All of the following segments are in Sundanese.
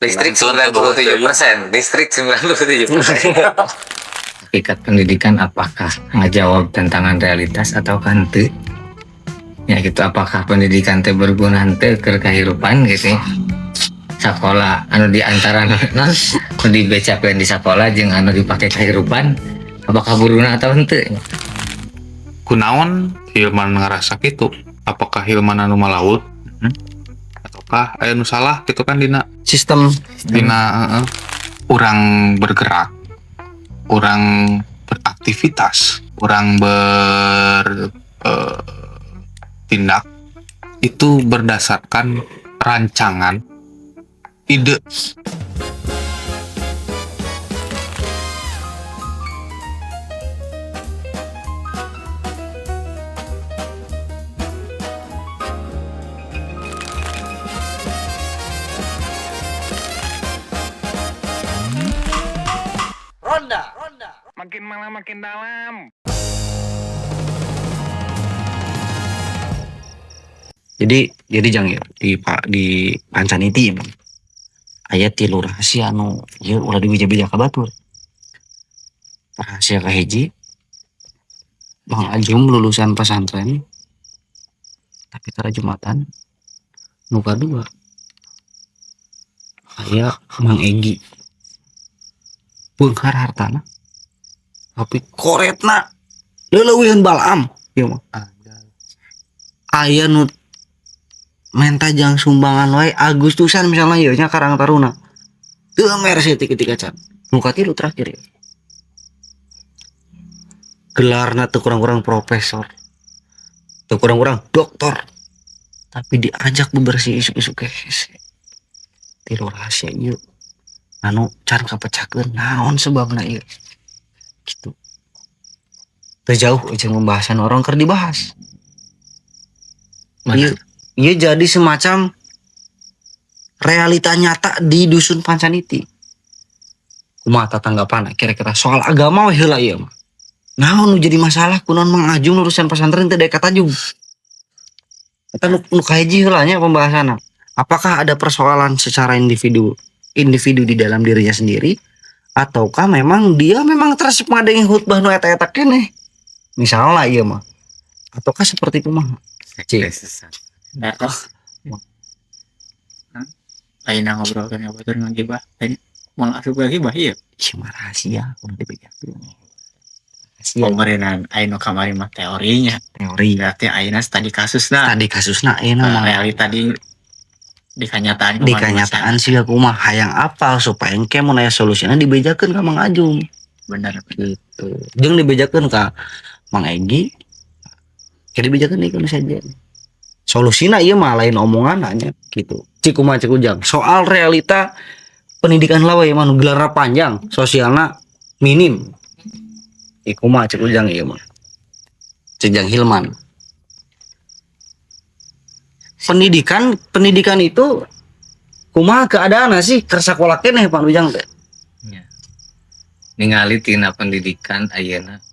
Listrik 97%, listrik 97%. Hakikat pendidikan apakah ngajawab tantangan realitas atau henteu? Ya gitu, apakah pendidikan teh berguna henteu keur kahirupan gitu ya. Sekolah anu di antara non nu dibecakeun di sekolah jeung anu dipake kehidupan, apakah berguna atau henteu? Kunaon Hilman ngerasa gitu? Apakah Hilman anu malaut? Ataukah aya nu salah gitu kan dina sistem dina, heeh. Urang bergerak, urang beraktivitas, urang ber tindak itu berdasarkan rancangan ide. Makin malam makin dalam. Jadi jang ya di Pancaniti emang aya tilu rahasia anu ieu ulah dibeja-beja ka batur. Rahasia kahiji, Mang Ajum lulusan pesantren tapi tara Jumatan. Nu kadua, aya Mang Egi beunghar hartana tapi koretna leuweuhan Balaam ieu mah. Aya nu menta jang sumbangan wae Agustusan misalnya ieu nya Karang Taruna teu mere saeutik-eutik acan. Nu katilu terakhir ya, gelarna teu kurang-kurang profesor, teu kurang-kurang doktor, tapi diajak bebersih isuk-isuk hese. Tilu rahasia ieu anu can kapecahkeun naon sebabna ieu gitu. Teu jauh jeung pembahasan orang keur dibahas. Mana? Ieu, ieu jadi semacam realita nyata di dusun Pancaniti. Kumaha tanggapan kira-kira soal agama we heula ieu mah? Naon nu jadi masalah, kunaon Mang Ajung urusan pesantren teu daek katajug? Eta nu kahiji heula nya pembahasanna. Apakah ada persoalan secara individu individu di dalam dirinya sendiri ataukah memang dia memang teresep ngadenge khutbah nu eta-eta keneh? Misalnya ieu mah. Ataukah seperti kumaha? Cik. Sesat. Nah, lain ngobrolkeun ka batur ngagibah, lain moal asup gibah ieu. Ieu mah rahasia kudu dibejakeun. Rahasia. Pemerenan aya nu kamari mah teorinya. Teori. Berarti ayeuna studi kasusna. Studi kasusna ayeuna mah. Realita di kenyataan di kumaha. Kenyataan sih kumaha, hayang apal supaya engke mun aya solusina dibejakeun ka Mang Ajung. Bener. Gitu. Jeung dibejakeun ka Mang Egi. Kayak dibejakeun deui ka saja. Solusina ieu mah lain omongan nya gitu. Cik kumaha, cek Ujang? Soal realita pendidikan lawa ieu mah nu gelarna panjang, sosialna minim. Ieu kumaha cek Ujang ieu mah? Cek Jang Hilman. Pendidikan pendidikan itu kumaha keadaan sih keur sakola keneh, Pak Ujang teh? Ya. Ningali tina pendidikan ayeuna,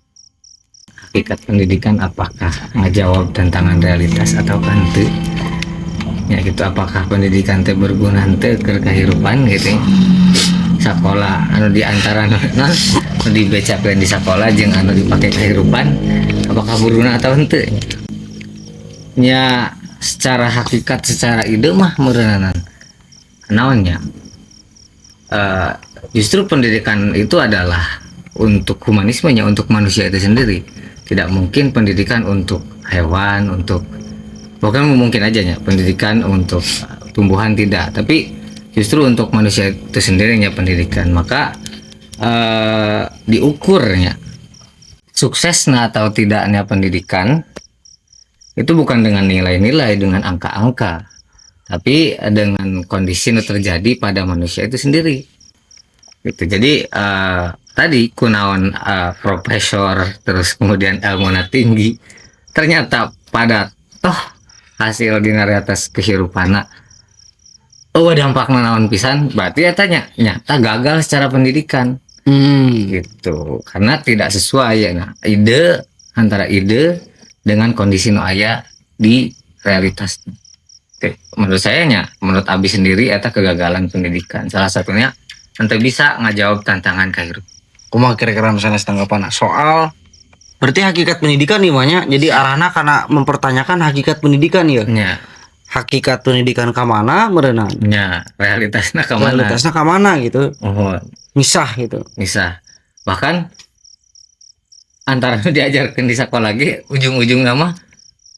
hakikat pendidikan apakah ngajawab tantangan realitas atau henteu? Ya gitu, apakah pendidikan teh berguna henteu keur kehidupan gitu ya. Sekolah anu di antara non nu dibecakeun di sekolah jeung anu dipake kehidupan, apakah berguna atau henteu? Nya secara hakikat, secara ide mah meureunanan naonnya, justru pendidikan itu adalah untuk humanismenya, untuk manusia itu sendiri. Tidak mungkin pendidikan untuk hewan, untuk bukan mungkin aja ya pendidikan untuk tumbuhan tidak, tapi justru untuk manusia itu sendirinya pendidikan. Maka diukurnya suksesnya atau tidaknya pendidikan itu bukan dengan nilai-nilai, dengan angka-angka, tapi dengan kondisi yang terjadi pada manusia itu sendiri gitu. Jadi tadi kunaon profesor terus kemudian ilmu tinggi ternyata pada toh hasil dina atas kehidupan, oh dampak naon pisan, berarti ya tanya nyata gagal secara pendidikan gitu, karena tidak sesuai ya. Nah, ide antara ide dengan kondisi nu aya di realitas. Oke, menurut saya nya, menurut Abi sendiri eta kegagalan pendidikan. Salah satunya nanti bisa ngajawab tantangan kehidupan. Kumaha kira-kira misalnya tanggapan soal berarti hakikat pendidikan nih banyak, jadi arahna karena mempertanyakan hakikat pendidikan ya? Nya. Hakikat pendidikan ke mana meureunan? Nya, realitasnya kemana? Realitasnya ke mana gitu? Oh, misah gitu. Misah. Bahkan antara diajarkan di sekolah lagi ujung-ujung mah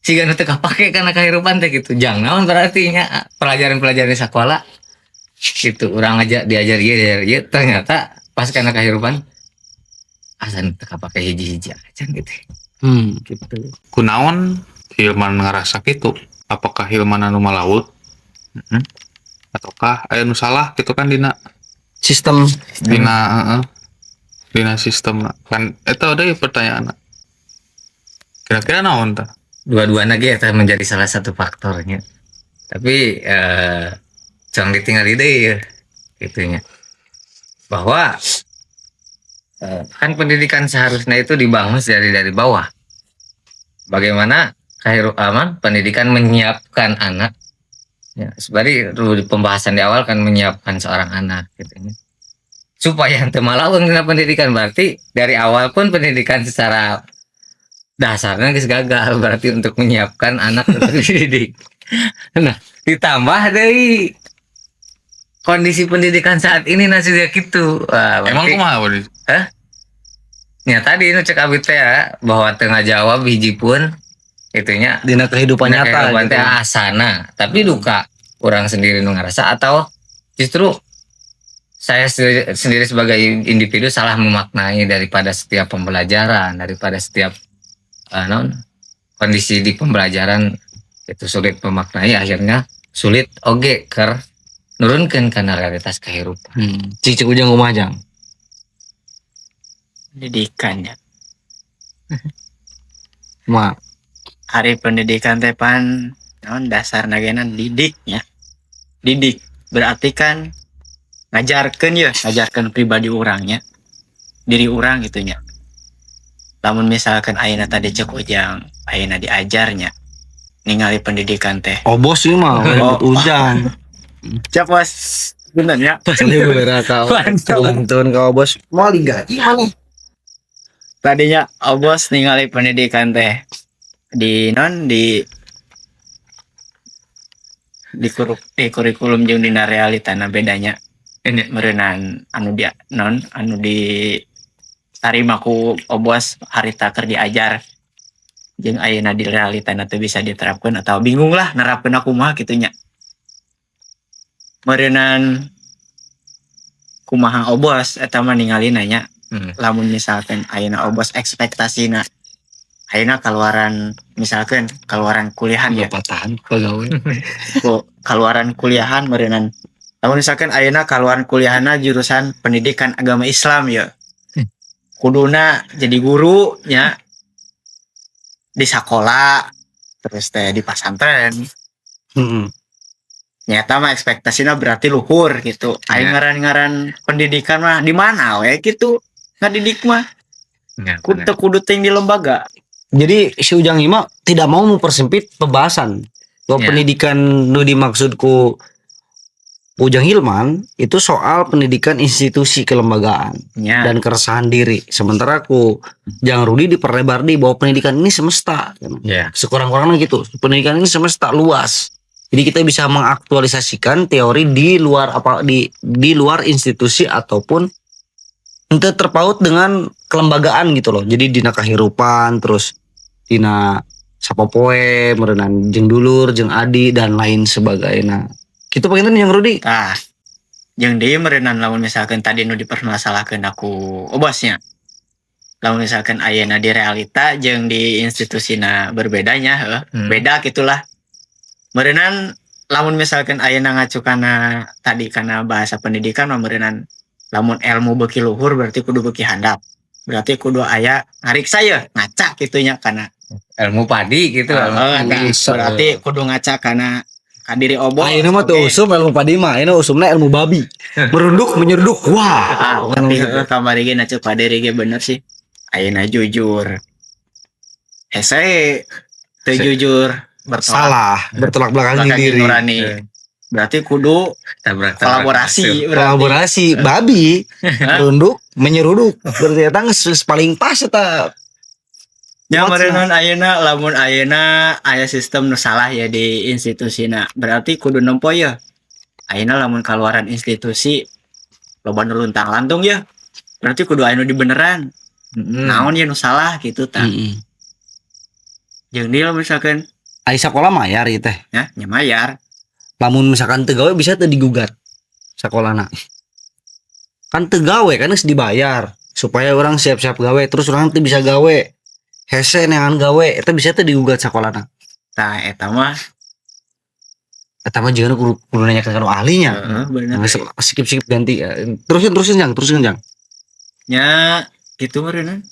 siga nu teu kapake kana kehidupan teh gitu. Jang naon berarti nya pelajaran-pelajaran di sekolah gitu? Urang aja diajar ieu, diajar ieu, ternyata pas kana kehidupan asa nu teu kapake hiji-hiji aja gitu. Gitu. Kunaon Hilman ngerasa gitu? Apakah Hilman anu malaut? Ataukah aya nu salah gitu kan dina sistem dina, heeh, dina sistem kan? Eta deui pertanyaan, kira-kira naon tah? Dua-duanya ge eta menjadi salah satu faktornya, tapi jangan ditinggal deui ya gitunya, bahwa kan pendidikan seharusnya itu dibangun dari bawah. Bagaimana aman pendidikan menyiapkan anak ya, sebenarnya di pembahasan di awal kan menyiapkan seorang anak gitu ya, supaya henteu malaweung dina pendidikan. Berarti dari awal pun pendidikan secara dasarnya geus gagal berarti untuk menyiapkan anak untuk dididik. Nah, ditambah dari kondisi pendidikan saat ini nasi gitu. Wah, Emang berarti- kumaha, Budi? Ya tadi nu cek abi teh ya, bahwa teu ngajawab hiji pun itunya. Dina kehidupan dina nyata kehidupan gitu. Teh asana, tapi duka orang sendiri nu ngerasa atau justru saya sendiri sebagai individu salah memaknai daripada setiap pembelajaran, daripada setiap non kondisi di pembelajaran itu sulit memaknai, akhirnya sulit oge keur nurunkeun kana realitas kehidupan. Cik, cik Ujang kumaha, Jang? Pendidikan ya. Ma. Ari pendidikan teh pan naon dasar nagena didiknya. Didik berarti kan ngajarkeun ya, ngajarkeun pribadi orangnya, diri orang gitu nya. Lamun misalkan ayeuna tadi cek Ujang, ayeuna diajarnya ningali pendidikan teh. Oh, bos ini mah Oh. Ujang. Cek bos. Bener ya. Bener kau. Tuntun kau bos. Mau gaji mana? Tadinya oh bos ningali pendidikan teh di non di kurikulum jeung dina realitana bedanya Ini meureunan anu dia non anu di tarima ku obos harita keur diajar jeung ayeuna di realitana teu bisa diterapkeun atau bingung lah nerapkeun kumaha kitu nya. Meureunan kumaha obos eta mah ningalina nya. Lamun misalkan ayeuna obos ekspektasina ayeuna keluaran, misalkan keluaran kuliahan ya. Patahan pegawai. Ku keluaran kuliahan meureunan lamun misalkan ayeuna keluaran kuliahna jurusan pendidikan agama Islam ya, kuduna jadi guru nya di sekolah terus teh di pesantren. Nyata mah ekspektasinya berarti luhur gitu. Aing ngaran-ngaran pendidikan mah di mana we gitu ngadidik mah. Ya, kudu bener. Teu kudu ting di lembaga. Jadi si Ujang Ima tidak mau mempersempit pembahasan bahwa pendidikan nu dimaksud ku Ujang Hilman itu soal pendidikan institusi kelembagaan dan keresahan diri. Sementara ku Jang Rudi diperlebar di bahwa pendidikan ini semesta. Sekurang-kurangnya gitu. Pendidikan ini semesta luas. Jadi kita bisa mengaktualisasikan teori di luar apa di luar institusi ataupun ente terpaut dengan kelembagaan gitu loh. Jadi dina kehidupan terus dina sapopoe meureunan jeung dulur jeung adi dan lain sebagainya. Gitu panginten yang Rudi. Tah. Jeung deui meureunan lamun misalkan tadi nu dipermasalahkeun aku obosnya. Lamun misalkan ayeuna di realita jeung di institusina berbedanya heuh, beda gitulah. Meureunan lamun misalkan ayeuna ngacu kana tadi kana bahasa pendidikan mah meureunan lamun ilmu beuki luhur berarti kudu beuki handap. Berarti kudu aya ngariksa ya, ngaca kitu nya kana ilmu padi gitu. Heeh, Ilmu nah, Bisa. berarti kudu ngaca kana ka diri obos. Ah, ini mah tuh Oke. usum ilmu padi mah, ini usumnya ilmu babi. Merunduk, menyerduk. Wah. Ah, tapi heueuh kamari ge na ceuk paderi ge bener sih. Ayeuna jujur. Hese teu jujur. Bertolak Salah, bertolak belakang belakang diri. nurani. Berarti kudu Tabrak kolaborasi berarti. Kolaborasi babi runduk menyeruduk. Berarti eta geus paling pas eta. Ya Kuat meureun ayeuna lamun ayeuna aya sistem nu salah ya di institusina. Berarti kudu nempo ya. Ayeuna lamun kaluaran institusi loba nu luntang lantung ya. Berarti kudu aya nu dibeneran. Naon ya nu salah gitu tah. Heeh. Jeung deui lamun misalkan Ai sakola mayar ieu teh. ya nya mayar. Lamun misalkan teu gawe bisa teu digugat sakolana. Kan teu gawe kan geus dibayar supaya orang siap-siap gawe terus orang teu bisa gawe. Hese neangan gawe eta bisa teu digugat sakolana. Tah eta mah Eta mah jeung kudu nanya ke kanu ahlinya. heeh bener. Nah, skip skip ganti. Terusin terusin jang, terusin jang. Nya gitu meureun.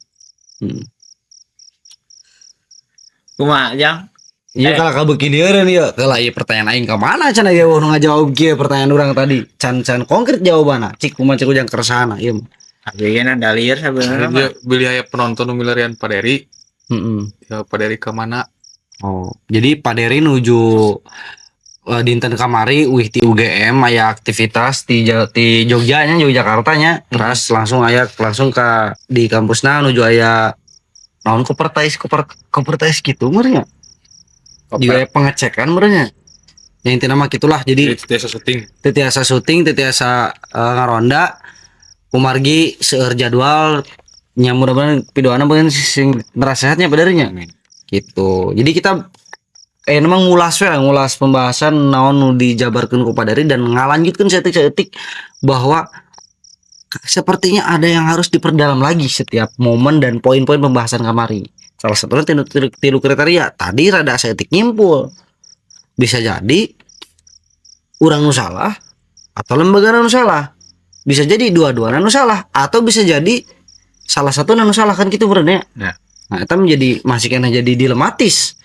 Kumaha jang? Iya kalau kabeuki dieureun ieu, kalau ieu pertanyaan aing ka mana cenah ieu nu ngajawab kieu pertanyaan urang tadi. Can can konkret jawabanna. Cik kumaha cik ujang keresahana ieu mah. Abi ge da lieur sabenerna mah. Dia beli aya penonton nu milarian Pak Dery, Heeh. ya Pak Dery ke mana? Oh, jadi Pak Dery nuju dinten kamari uih ti UGM aya aktivitas di Jogja nya Yogyakarta nya terus langsung aya langsung ke di kampusna nuju aya naon kopertais kopertais gitu meureun nya. Juga aya pengecekan meureun nya. Ya intina mah gitulah jadi Jadi desa syuting. teu tiasa syuting teu tiasa ngaronda kumargi seueur jadwal nya mudah-mudahan pidoana mungkin sing merasa sehatnya Pak Dery nya. Gitu. Jadi kita memang ngulas we lah, ngulas pembahasan naon nu dijabarkeun ku Pak Dery dan ngalanjutkeun saeutik-saeutik bahwa sepertinya ada yang harus diperdalam lagi setiap momen dan poin-poin pembahasan kamari. Salah satunya tilu kriteria tadi rada saeutik nyimpul. Bisa jadi urang nu salah atau lembaga nu salah. Bisa jadi dua-duanya nu salah atau bisa jadi salah satu nu salah kan gitu bro ya. Ya. Nah, itu menjadi masih kena jadi dilematis.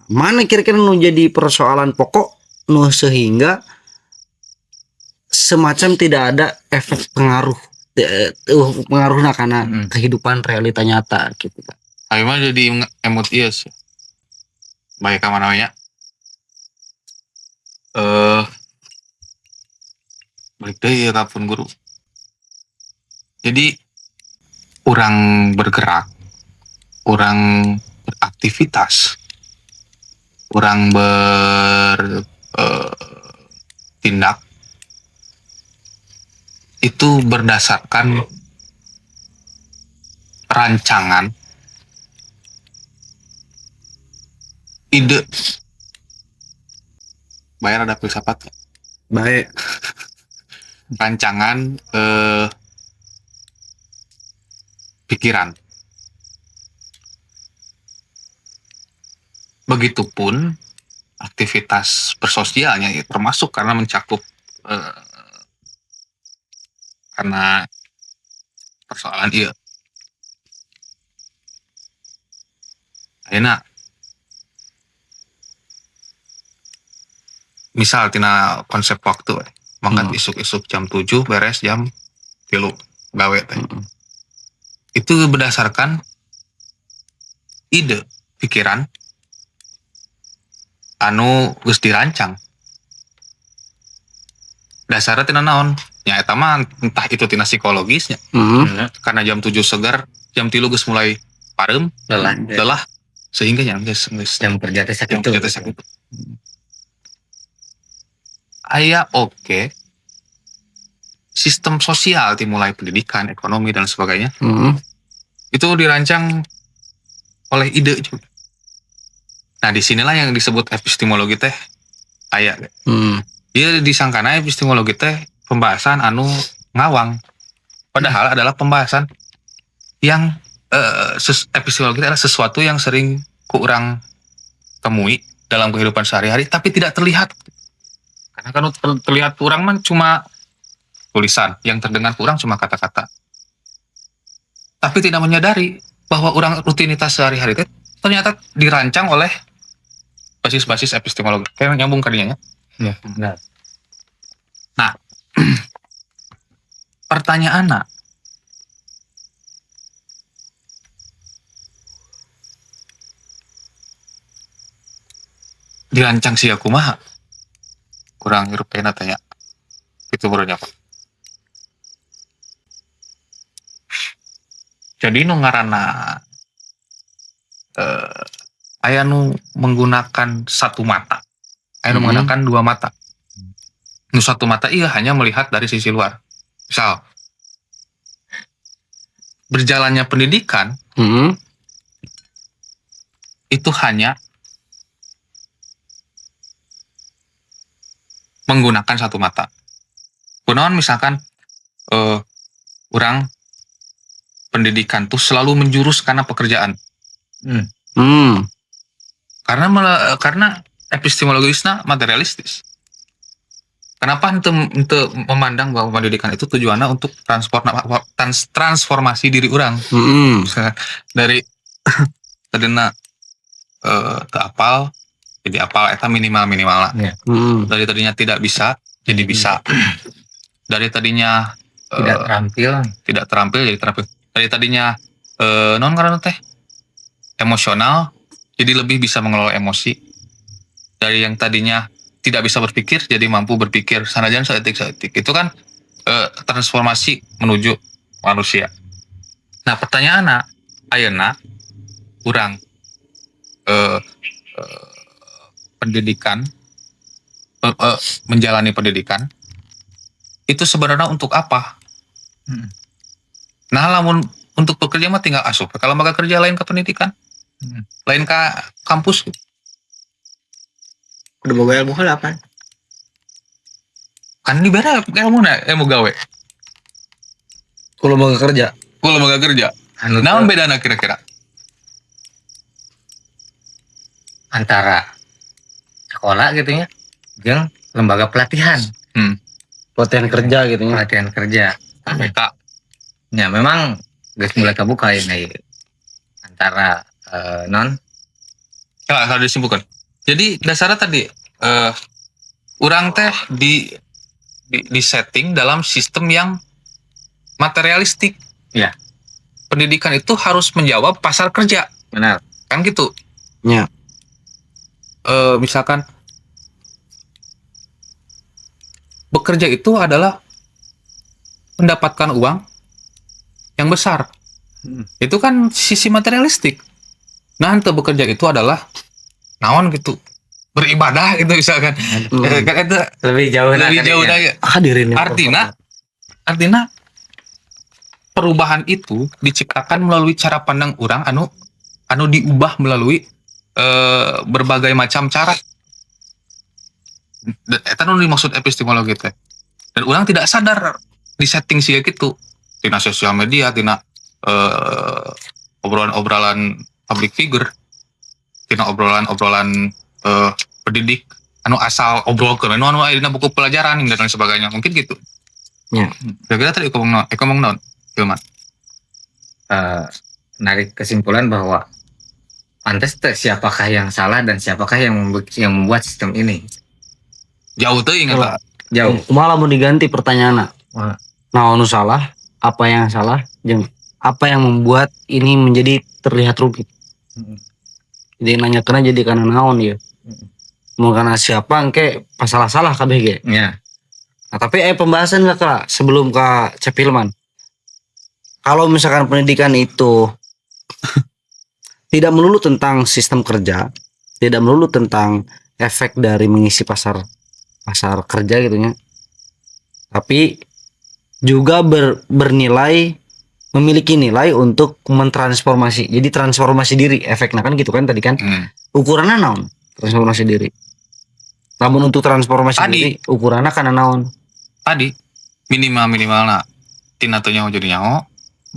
Mana kira-kira nu jadi persoalan pokok nu sehingga semacam tidak ada efek pengaruh pengaruhna karena kehidupan realita nyata gitu kan. Ayo mah jadi emot ieu sih. Baik ka mana we nya? Balik deui ka pun guru. Jadi orang bergerak, orang beraktivitas, orang bertindak itu berdasarkan rancangan ide. Bayar ada filsafat. Baik. Rancangan pikiran. Begitupun aktivitas bersosialnya ya, termasuk karena mencakup karena persoalan iya. Ayeuna misal tina konsep waktu mangkat isuk-isuk jam 7 beres jam 3 gawe teh. Itu berdasarkan ide pikiran anu geus dirancang. Dasarnya tina naon? Ya eta mah entah itu tina psikologisnya. Karena jam 7 segar, jam 3 geus mulai pareum, Lelah. lelah sehingga nya geus geus Jam kerja teh jam sakitu. kerja teh sakitu. Aya oke. Sistem sosial dimulai pendidikan, ekonomi dan sebagainya. Itu dirancang oleh ide juga. Nah, disinilah yang disebut epistemologi teh aya. Dia disangkana epistemologi teh pembahasan anu ngawang. Padahal adalah pembahasan yang epistemologi adalah sesuatu yang sering kurang temui dalam kehidupan sehari-hari tapi tidak terlihat. Karena kan terlihat kurang mah cuma tulisan, yang terdengar kurang cuma kata-kata. Tapi tidak menyadari bahwa orang rutinitas sehari-hari itu ternyata dirancang oleh basis-basis epistemologi. Kayak nyambung kadinya ya. Ya, benar. Nah, pertanyaan nak, Dirancang sih aku mah kurang hirup kayaknya tanya itu barunya, Pak. Jadi nu ngaranna aya nu menggunakan satu mata, aya nu menggunakan dua mata. Nu satu mata iya hanya melihat dari sisi luar. Misal berjalannya pendidikan itu hanya menggunakan satu mata. Kunaon misalkan orang pendidikan tuh selalu menjurus karena pekerjaan. Karena epistemologisnya materialistis. Kenapa ente memandang bahwa pendidikan itu tujuannya untuk transformasi diri orang? Misalnya dari tadina teu apal jadi apal, eta minimal minimal lah. Dari tadinya tidak bisa jadi bisa. Dari tadinya tidak terampil, tidak terampil jadi terampil. Dari tadinya non karena teh emosional jadi lebih bisa mengelola emosi. Dari yang tadinya tidak bisa berpikir jadi mampu berpikir sanajan saeutik-saeutik. Itu kan transformasi menuju manusia. Nah, pertanyaanna ayeuna urang pendidikan menjalani pendidikan itu sebenarnya untuk apa? Nah, lamun untuk bekerja mah tinggal asup ke lembaga kerja, lain ke pendidikan. Lain ke kampus. Udah boga ilmu heula pan. Kan dibere ilmu na, ilmu gawe. Ku lembaga kerja. Ku lembaga kerja. Anu Naon teu bedana kira-kira? Antara sekolah gitu ya jeung lembaga pelatihan. Pelatihan kerja gitu ya. Pelatihan kerja. KPK. Ya memang geus mulai kebuka ini antara non Ya, kalau disimpulkan. Jadi dasarnya tadi urang teh di setting dalam sistem yang materialistik. Pendidikan itu harus menjawab pasar kerja. Kan gitu. Misalkan bekerja itu adalah mendapatkan uang yang besar. Itu kan sisi materialistik. Nah, untuk bekerja itu adalah naon gitu, beribadah gitu misalkan. Kan itu Lebih jauh nah lebih kan jauh ya. Lagi. Hadirin yang Artinya, artinya perubahan itu diciptakan melalui cara pandang orang anu anu diubah melalui berbagai macam cara. Dan eta nu dimaksud epistemologi teh. Dan orang tidak sadar di setting sih gitu. Tina sosial media, tina obrolan-obrolan public figure, tina obrolan-obrolan pendidik anu asal obrolkeun anu anu aya dina buku pelajaran dan lain sebagainya. Mungkin gitu. Kira-kira tadi ngomong naon? Ngomong naon? Hilman. Narik kesimpulan bahwa pantas teh siapakah yang salah dan siapakah yang membuat sistem ini. Jauh teuing eta. Jauh. Kumaha lamun diganti pertanyaanna? Wah. Nah, anu salah, apa yang salah, jeung apa yang membuat ini menjadi terlihat rumit? Jadi nanya kena jadi karena naon ya? Mau karena siapa engke pas salah-salah kabeh ge. Nah, tapi pembahasan lah Kak, sebelum ke Cep Hilman. Kalau misalkan pendidikan itu tidak melulu tentang sistem kerja, tidak melulu tentang efek dari mengisi pasar pasar kerja gitu ya. Tapi juga bernilai, memiliki nilai untuk mentransformasi. Jadi transformasi diri efeknya kan gitu kan tadi kan. Ukurannya naon? Transformasi diri. Namun untuk transformasi Tadi. Diri ukurannya karena naon? Tadi minimal minimalna tina teu nyaho jadi nyaho,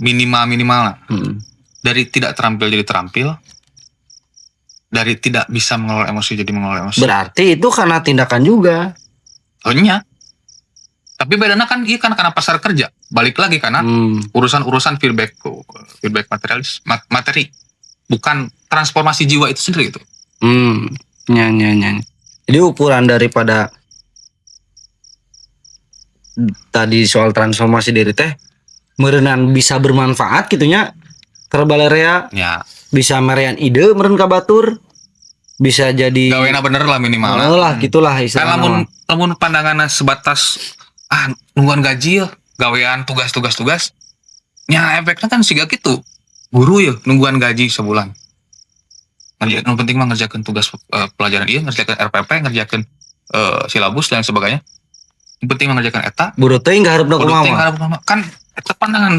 minimal minimalna. Dari tidak terampil jadi terampil, dari tidak bisa mengelola emosi jadi mengelola emosi. Berarti itu karena tindakan juga. Oh iya. Tapi bedanya kan iya kan karena pasar kerja. Balik lagi karena urusan-urusan feedback feedback materialis materi, bukan transformasi jiwa itu sendiri itu. Ya, ya, ya. Jadi ukuran daripada tadi soal transformasi diri teh meureunan bisa bermanfaat gitunya ke balerea, bisa merean ide meureun ka batur. Bisa jadi Gawena bener lah minimal. Oh lah, gitulah Kan istilahnya. lamun Mah. Lamun pandanganna sebatas ah nungguan gaji ya, gawean tugas-tugas tugas. Nya efeknya kan siga gitu. Guru ya nungguan gaji sebulan. Ngerjain, yang penting mah ngerjakan tugas pelajaran iya, ngerjakan RPP, ngerjakan silabus dan sebagainya. Yang penting mah ngerjakan eta. Bodoh teuing hareup Bodoh kumaha teuing mah. hareup kumaha. Kan eta pandangan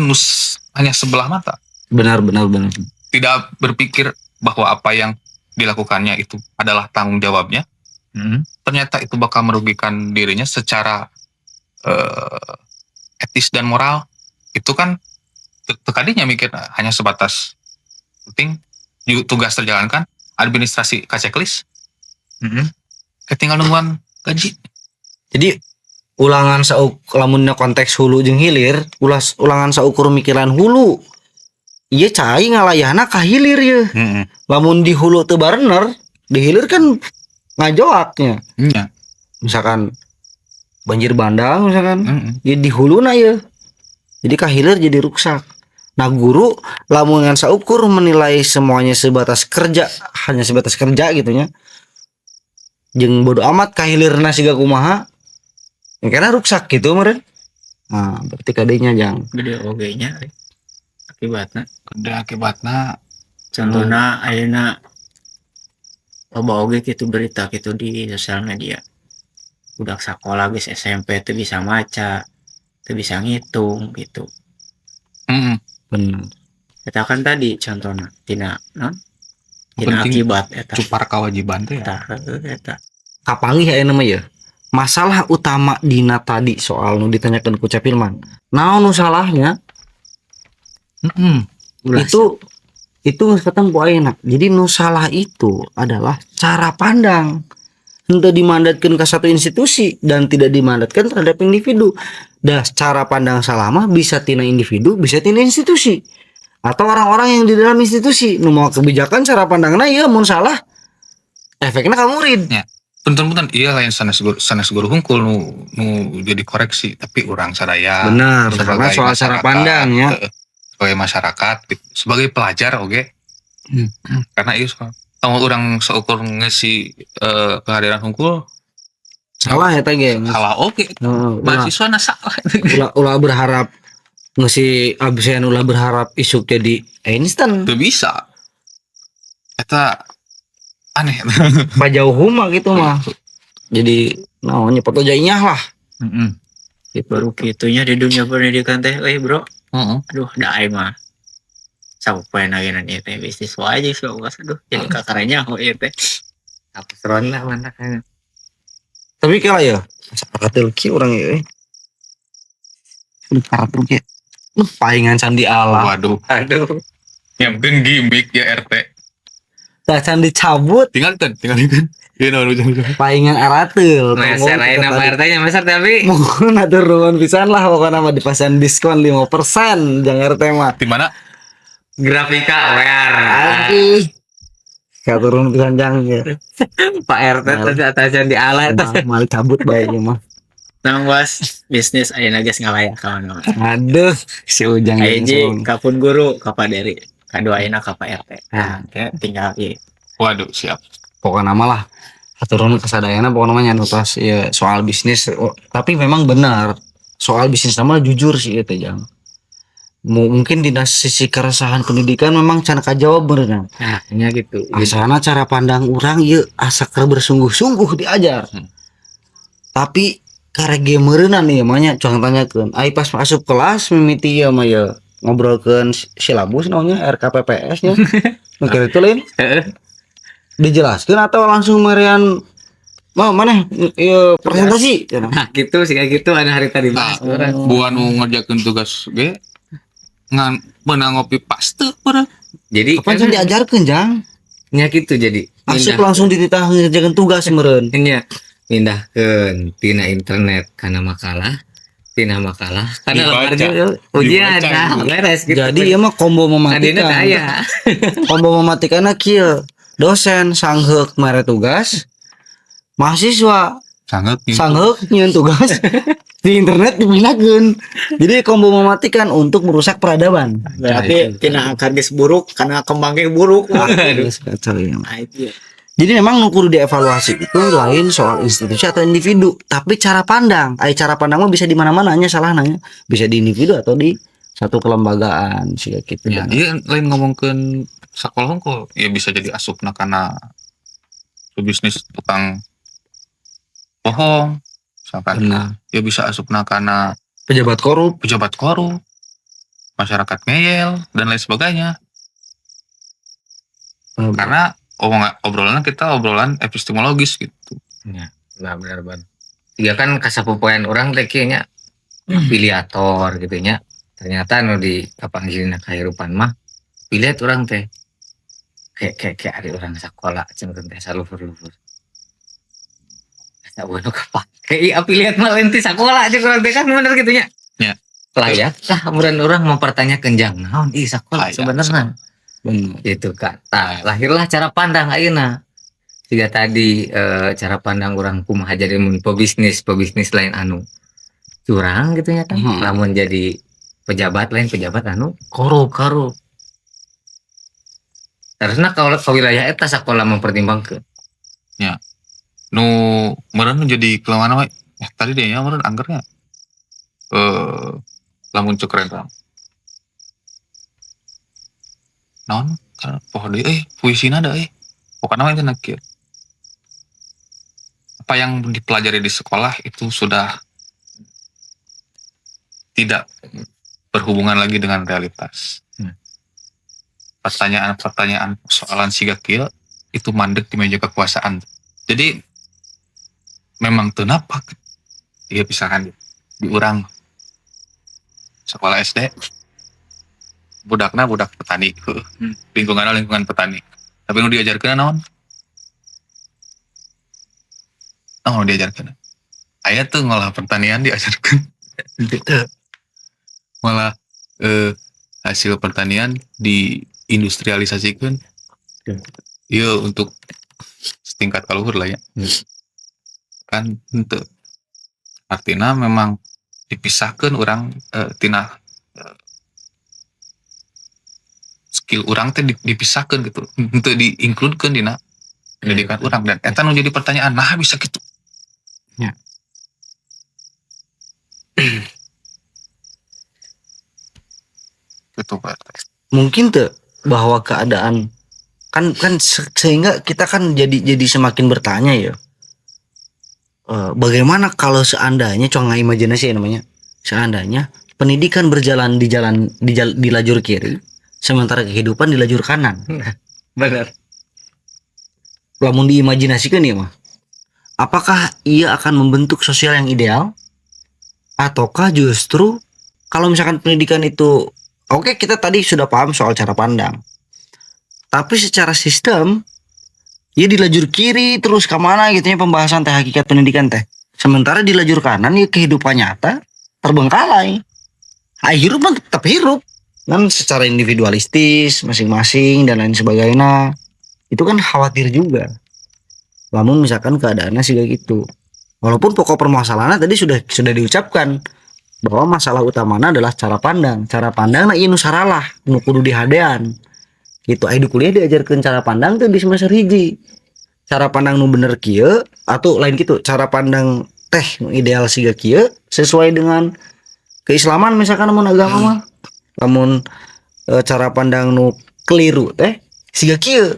hanya sebelah mata. Benar, benar, benar. Tidak berpikir bahwa apa yang dilakukannya itu adalah tanggung jawabnya. Ternyata itu bakal merugikan dirinya secara etis dan moral. Itu kan teu kadinya mikir hanya sebatas penting tugas terjalankan, administrasi ka checklist, tinggal nungguan gaji. Jadi ulangan sauk lamunnya konteks hulu jeung hilir, ulas ulangan saukur mikiran hulu. Iya, cai ngalayahna ka hilir ye. Lamun di hulu teu barener, di hilir kan ngajoaknya. Misalkan banjir bandang misalkan, ya di huluna ya. Jadi ka hilir jadi ruksak. Nah, guru lamun ngan saukur menilai semuanya sebatas kerja, hanya sebatas kerja gitu nya. Jeung bodo amat ka hilirna siga kumaha. Ya karena ruksak gitu meureun. Nah, berarti kadenya jang. Gede oge nya akibatna. Gede akibatna. Contohna ayeuna loba oge kitu berita kitu di sosial media, budak sakola geus SMP teu bisa maca, teu bisa ngitung gitu. Bener. Eta kan tadi contohna tina non tina Penting akibat eta. Cupar kewajiban teh ya. Eta heueuh eta. Kapanggih aya nama ya. Masalah utama dina tadi soal nu ditanyakan ku Cep Hilman. Naon nu salahnya? Ulah. Itu geus ketemu ayeuna. Jadi nu salah itu adalah cara pandang. Henteu dimandatkan ke satu institusi dan tidak dimandatkan terhadap individu. Dah cara pandang salah mah bisa tina individu, bisa tina institusi. Atau orang-orang yang di dalam institusi nu mau kebijakan cara pandangna ya mun salah efeknya ka murid. Punten-punten, iya lain sanes guru hungkul nu nu jadi koreksi, tapi urang sadaya Benar, karena sebagai soal cara masyarakat, pandang ya. Sebagai masyarakat gitu, sebagai pelajar oke, karena iya soal kalau urang seukur ngisi kehadiran hungkul. Salah ya teh ge. Salah oke. Heeh, ulah, Mahasiswa na salah. Ulah, ulah berharap ngisi absen, ulah berharap isuk jadi instan. Teu bisa, eta aneh. Pajauh mah gitu mah. Jadi naonnya foto jainya lah. Gitu. Baru kitunya di dunia pendidikan teh euy bro. Aduh, da aing mah sampai lagi nanti teh bisnis wae aja so aduh, jadi kakaranya oh ieu teh. Hapus ronda mana kan. Tapi kalau ya katil ki urang ya. Katil ki. Palingan candi Allah. Waduh. Aduh. Ya mungkin gimmick ya RT. Tah can dicabut. Tinggal kan, tinggal kan. Iya, no, no, no. Palingan arateul. Meser aja nama RT-nya meser tapi Mohon atur nuhun pisan lah, pokoknya mah di pasihan diskon 5% jangan RT mah. Di mana? Grafika wear. Aduh. Katurun pisan jang ya. Pak RT tadi atasnya di ala eta. Mal cabut bae ieu mah. Nang bos bisnis ayeuna geus ngalayak ka mana. Aduh, si Ujang Aya jeung ji Sung. ka pun guru ka Pak Dery, kadua ayeuna ka Pak RT. Nah, Nah, tinggal ieu. Waduh, siap. Pokoknya mah lah aturan kesadayana pokoknya mah nya tos ya soal bisnis. Oh, tapi memang benar soal bisnis nama jujur sih itu jang. Mungkin di sisi keresahan pendidikan memang can kajawab bener. Nah, nya gitu. Asana cara pandang urang ieu asa keur bersungguh-sungguh diajar. Tapi karek ge meureunan ieu mah nya cuang tanyakeun. Ai pas asup kelas mimiti ieu mah ya ngobrolkeun silabus naonnya RKPPS nya. Nu kitu lain. Dijelaskeun atau langsung merian mau mana ieu presentasi cenah. Nah, gitu sih kayak gitu ada hari tadi Nah, bahas urang. buan nu ngerjakeun tugas ge ngan meunang ngopi paste meureun. Jadi Kapan can diajarkeun jang? Nya gitu jadi. Asup Pindah. langsung dititah ngerjakeun tugas meureun. Nya pindahkeun tina internet kana makalah, tina makalah kana Dibaca. lembar ujian. Dibaca Nah, itu. beres gitu. Jadi ieu mah combo Adina mematikan. aya. Combo mematikan kieu. Dosen sangheuk mere tugas, mahasiswa Sangat sangheuk nyieun tugas di internet dipindahkeun. Jadi combo mematikan untuk merusak peradaban. Berarti tina akar geus buruk karena kembang ge buruk. Geus kacau ieu mah. Nah, itu ya. Jadi memang nu kudu dievaluasi itu lain soal institusi atau individu, tapi cara pandang. Ai cara pandang mah bisa di mana-mana nya, salah nanya. Bisa di individu atau di satu kelembagaan sih gitu. Ya, iya, lain ngomongkeun sekolah hungkul, ya bisa jadi asupna kana bisnis tukang bohong misalkan. Ya bisa asupna kana pejabat korup, pejabat korup, masyarakat ngeyel dan lain sebagainya. Karena obrolan kita obrolan epistemologis gitu. Ya, nah, benar banget. Ya kan kasapopoean urang teh kieu nya, afiliator gitu nya. Ternyata nu di kapanggilna kahirupan mah affiliate urang teh. Kayak kayak kayak ari urang sakola cenah teh saluhur-luhur. Asa nu kapake ieu affiliate mah lain ti sakola jeung urang teh, kan bener gitu nya. Ya. Layak lah umuran urang mempertanyakan jang naon ih sakola Layak. Sebenarnya gitu kan. Tah, lahirlah cara pandang ayeuna. Jika tadi cara pandang orang kumaha jadi mun pebisnis, pebisnis lain anu curang gitu ya kan. Lamun jadi pejabat lain pejabat anu korup. Korup. Terusna kalau ke wilayah eta sekolah mempertimbangkan. Nu meureun nu jadi kelemahan we tadi dia nya meureun anggernya lamun cek rentang naon kan poho deui euy, puisina da euy, pokokna mah intina kieu: apa yang dipelajari di sekolah itu sudah tidak berhubungan lagi dengan realitas. Pertanyaan-pertanyaan soalan siga kieu itu mandek di meja kekuasaan. Jadi memang teu napak. Iya, misalkan di urang sekolah SD budakna budak petani, heuh. Lingkunganna lingkungan petani. Tapi nu diajarkeun naon? Naon nu diajarkeun? Aya tuh ngolah pertanian diajarkeun? Teu. Malah hasil pertanian diindustrialisasikan. Iya, untuk setingkat kaluhur lah ya. Kan henteu. Artinya memang dipisahkan orang tina skill urang teh dipisahkan gitu. Henteu diincludekeun dina pendidikan urang dan eta nu jadi pertanyaan, nah bisa gitu. Gitu, Pak RT. Mungkin tuh bahwa keadaan kan kan sehingga kita kan jadi semakin bertanya ya. Bagaimana kalau seandainya, coba imajinasi ya namanya, seandainya pendidikan berjalan di jalan di lajur kiri sementara kehidupan di lajur kanan. Lamun diimajinasikan ya mah, apakah ia akan membentuk sosial yang ideal ataukah justru kalau misalkan pendidikan itu, oke, kita tadi sudah paham soal cara pandang, tapi secara sistem ya di lajur kiri terus kemana gitu ya pembahasan teh hakikat pendidikan teh, sementara di lajur kanan ya kehidupan nyata terbengkalai. Ah, hirup mah tetap hirup kan secara individualistis masing-masing dan lain sebagainya. Itu kan khawatir juga namun misalkan keadaannya sih kayak gitu, walaupun pokok permasalahannya tadi sudah diucapkan bahwa masalah utamanya adalah cara pandang. Cara pandang, nah ieu nu saralah nu kudu dihadean gitu. Aya di kuliah diajarkeun cara pandang tuh di semester 1, cara pandang nu bener kieu atau lain gitu, cara pandang teh nu ideal siga kieu sesuai dengan keislaman misalkan, lamun agama mah, lamun cara pandang nu keliru teh siga kieu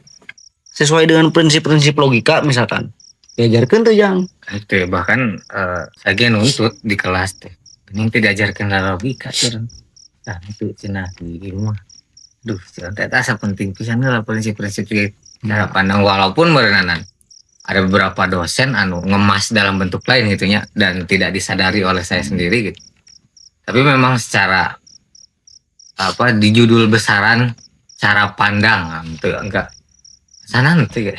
sesuai dengan prinsip-prinsip logika misalkan, diajarkeun tuh jang. Itu ya, bahkan saya ge nuntut di kelas teh. Ini tidak diajarkan logika tuh. Nah, itu cenah di rumah. Duh, cenah teh asa penting pisan lah prinsip-prinsip juga cara pandang, walaupun meureunan ada beberapa dosen anu ngemas dalam bentuk lain gitu nya dan tidak disadari oleh saya sendiri gitu. Tapi memang secara apa di judul besaran cara pandang itu enggak sana nanti ya.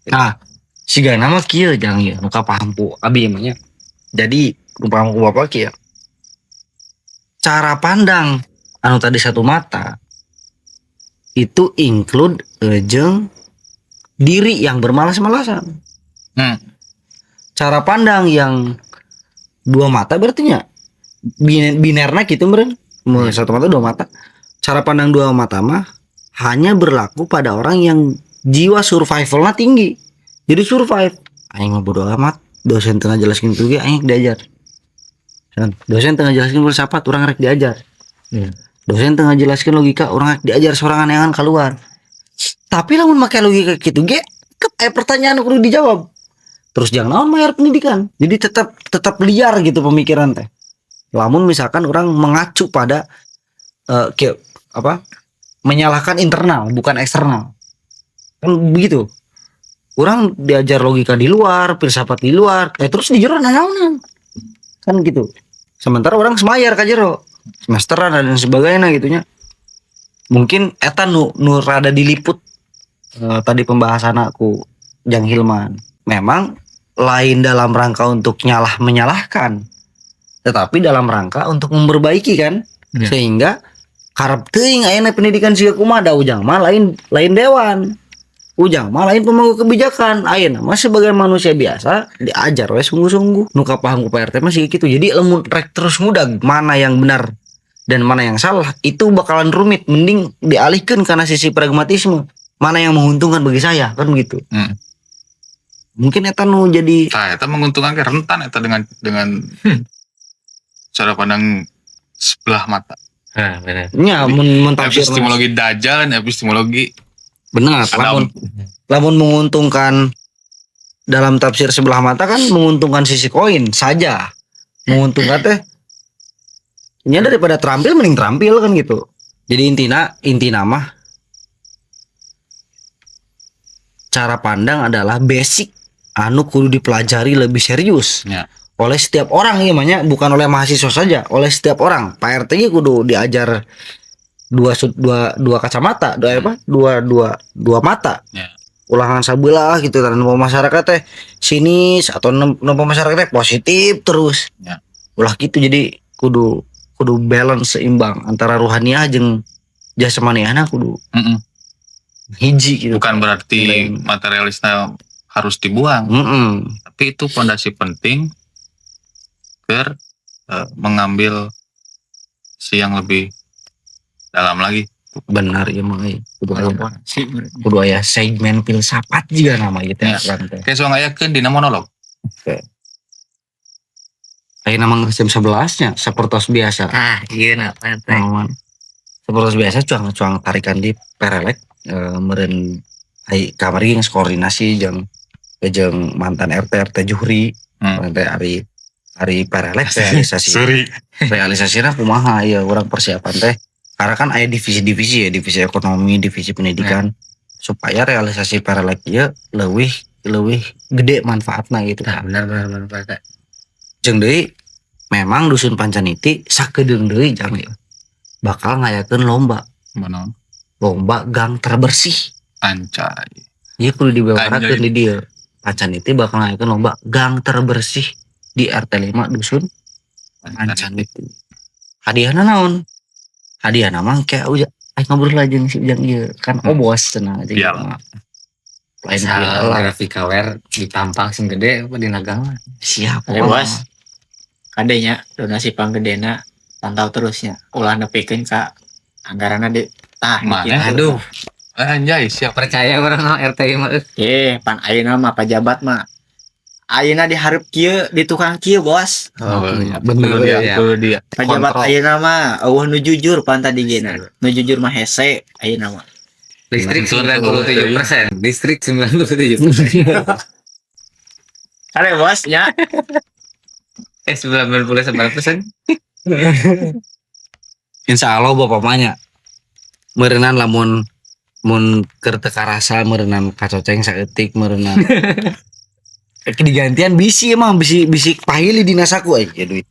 Nah, siga nama kieu jang ya, nu kapaham ku abi emangnya. Jadi nu paham ku bapak kieu. Cara pandang anu tadi satu mata itu include jeung diri yang bermalas-malasan. Cara pandang yang dua mata berarti nya binerna gitu meureun. Mun satu mata dua mata. Cara pandang dua mata mah hanya berlaku pada orang yang Jiwa survivalnya tinggi. Jadi survive. Aing mah bodo amat. Dosen teu ngajelaskeun kitu ge aing diajar. Dosen teu ngajelaskeun filsafat, urang rek diajar. Dosen teu ngajelaskeun logika, urang rek diajar sorangan neangan keluar. Tapi lamun make logika kitu ge, pertanyaan kudu dijawab. Terus jangan naon mayar pendidikan. Jadi tetap tetap liar gitu pemikiran teh. Lamun misalkan orang mengacu pada kayak apa? Menyalahkan internal bukan eksternal. Kan begitu. Orang diajar logika di luar, filsafat di luar, terus di jero nanaonan. Kan gitu. Sementara orang semayar ka jero, semesteran dan sebagainya gitunya. Mungkin eta nu nu rada diliput tadi pembahasan aku Jang Hilman. Memang lain dalam rangka untuk nyalah menyalahkan, tetapi dalam rangka untuk memperbaiki kan. Sehingga karep teuing ayeuna pendidikan siga kumaha da ujang mah lain lain dewan. Ujang mah lain pemangku kebijakan. Ayeuna mah sebagai manusia biasa diajar we sungguh-sungguh. Nu kapaham ku Pak RT mah siga kitu. Jadi lamun rek terus ngudag mana yang benar dan mana yang salah itu bakalan rumit. Mending dialihkan karena sisi pragmatisme. Mana yang menguntungkan bagi saya kan begitu. Mungkin eta nu jadi Tah, eta menguntungkan ke rentan eta dengan cara pandang sebelah mata. Nah, benar. Nya mun mun tafsir Epistemologi dajjal dan epistemologi benar. Adam. Lamun lamun menguntungkan dalam tafsir sebelah mata kan menguntungkan sisi koin saja. Menguntungkan teh nya daripada terampil mending terampil kan gitu. Jadi intina intina mah cara pandang adalah basic anu kudu dipelajari lebih serius. Oleh setiap orang ya mah, bukan oleh mahasiswa saja, oleh setiap orang. Pak RT nya kudu diajar dua dua kacamata, dua apa? Dua dua dua mata. Ulangan sabelah gitu kan nempo masyarakat teh sinis atau nempo masyarakat teh positif terus. Ulah gitu, jadi kudu kudu balance seimbang antara ruhaniah jeung jasmaniahna kudu hiji gitu. Bukan berarti Lain. Materialisnya harus dibuang, tapi itu fondasi penting ke mengambil si yang lebih dalam lagi. Benar ya mah euy. Kudu aya segmen filsafat juga nama gitu ya. Urang teh. Kayak soal ngayakeun dina monolog. Ayeuna mah geus jam 11 nya sapertos biasa. Ah, iya nah, Pak RT. Naon. Seperti biasa cuang-cuang tarikan di perelek meureun ai kamari geus koordinasi jeung jeung mantan RT RT Juhri. Teh ari ari perelek realisasi Suri. Realisasinya kumaha ya urang persiapan teh karena kan aya divisi-divisi ya, divisi ekonomi, divisi pendidikan, supaya realisasi perelek ieu leuwih leuwih gede manfaatna gitu. Nah, benar benar benar Pak RT. Jeung deui memang dusun Pancaniti sakedeung deui jang ieu bakal ngayakeun lomba, Mana? Lomba gang terbersih. Ancai. Ieu kudu dibewarakeun Anjay. di dieu. Pancaniti bakal ngayakeun lomba gang terbersih di RT 5 dusun Pancaniti. Hadiahna naon? Hadiahna mah kayak uja aing ngobrol lah jeung si Ujang ieu kan obos cenah jeung Iyalah. Lain Salah hadiah lah. grafika wer ditampang sing gede apa di nagang mah. Siap. Ayo, bos. Kadenya donasi panggedena pantau terusnya. Ulah nepikeun ka anggaranna di tah Mana? gitu. Aduh, Anjay, siap. Percaya orang mah RT mah. Eh, pan ayeuna mah pajabat mah. Ayeuna dihareup kieu di tukang kieu, Bos. Oh, iya. Bener Itu dia, ya. itu dia. Pajabat Kontrol. ayeuna mah euweuh nu jujur pan tadi ge na. Nu jujur mah hese ayeuna mah. Listrik 97%. Listrik 97%. Kade, Bos, nya. Eh, 99%. Insya Allah bapak mah meureunan lamun mun keur teu karasa meureunan kacoceng saeutik meureunan. Digantian bisi emang bisi bisi pahili dina saku euy ya duit.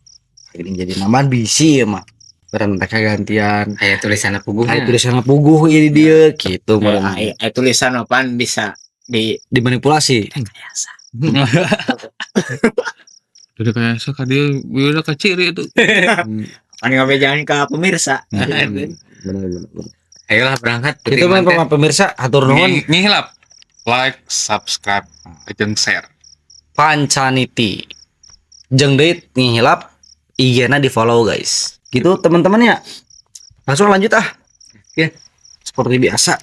Ini jadi nambahan bisi emang. Meureun mereka gantian. Aya tulisanna puguh. Aya tulisanna puguh ieu di dieu gitu meureun. Aya aya tulisan apaan bisa di Dimanipulasi. biasa. Jadi kayak sok dia udah keciri itu. Pan ngabejakeun ka pemirsa. Bener, bener, bener. Ayolah berangkat. Itu mah pemirsa hatur nuhun. Ngihilap. Like, subscribe, jeung share. Pancaniti. Jeung deui ngihilap IG-na di follow guys. Gitu teman-teman ya. Langsung lanjut ah. Ya. Seperti biasa.